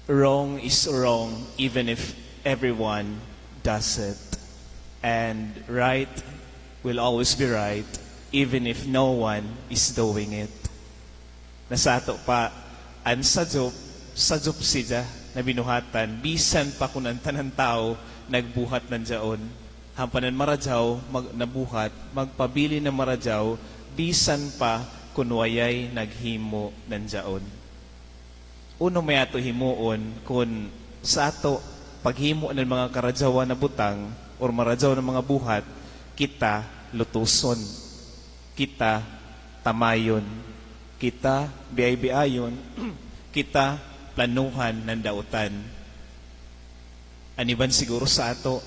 Wrong is wrong even if everyone does it. And right will always be right even if no one is doing it. Nasa ato pa, ang sajop, sajop siya na binuhatan, bisan pa kung ang tanan tao nagbuhat ng jaon. Hampanan maradyaw, nabuhat, magpabili na maradyaw, bisan pa kung wayay naghimo ng jaon. Uno may ato himuon kung sa ato paghimo ng mga karadyawan na butang or maradyaw ng mga buhat, kita lutuson, kita tamayon, kita biay-biayon, kita planuhan ng dautan. Aniban siguro sa ato,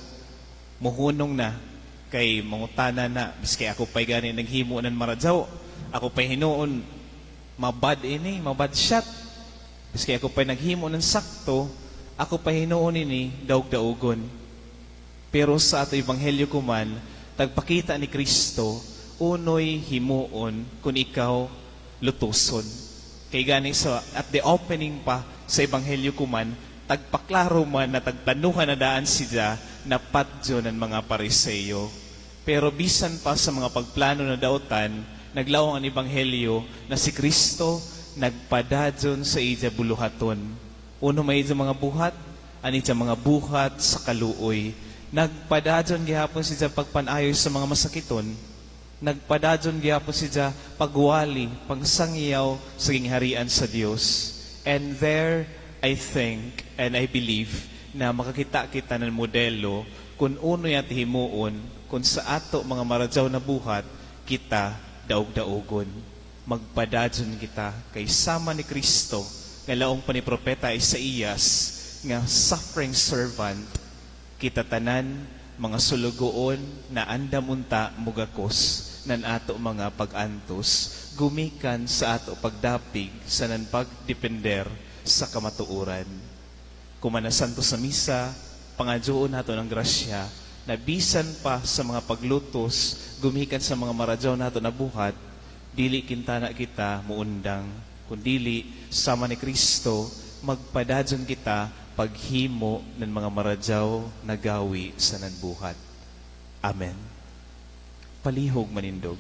muhunong na kay mangutana na, biski ako pa'y gani naghimo ng maradyaw, ako pa'y hinuon, mabad ini, mabad shot. Biski ako pa'y naghimo ng sakto, ako pa'y hinuon ini, daog-daugon. Pero sa ato ebanghelyo kuman, tagpakita ni Kristo, unoy himuon kung ikaw lutuson. Kay gani sa at the opening pa sa ebanghelyo kuman, tagpaklaro man na tagplanuhan na daan siya na patjo ng mga Pariseyo. Pero bisan pa sa mga pagplano na dautan, naglaong ang ebanghelyo na si Kristo nagpadadyon sa iya buluhaton. Uno may iya mga buhat, ani iya mga buhat sa kaluoy. Nagpadadyon gihapon siya pagpanayoy sa mga masakiton. Nagpadadyon gihapon siya pagwali, pagsangyaw sa gingharian sa Dios. And there, I think and I believe na makakita kita ng modelo kung uno yat himuon, kung sa ato mga maradyaw na buhat, kita daog-daogon. Magpadadyon kita kay sama ni Kristo, nga laong pa ni Propeta Isaías, nga suffering servant, kita tanan, mga sulugoon na andam unta mugakos nan ato mga pag-antos, gumikan sa ato pagdapig sa nan pagdepender sa kamatuoran. Kumana santo sa misa, pangadyoon nato ng grasya na bisan pa sa mga paglutos, gumikan sa mga maradyaw nato na buhat, dili kintana kita muundang, kundili sama ni Kristo, magpadadyon kita paghimo ng mga maradyaw na gawi sa nanbuhat. Amen. Palihog manindog.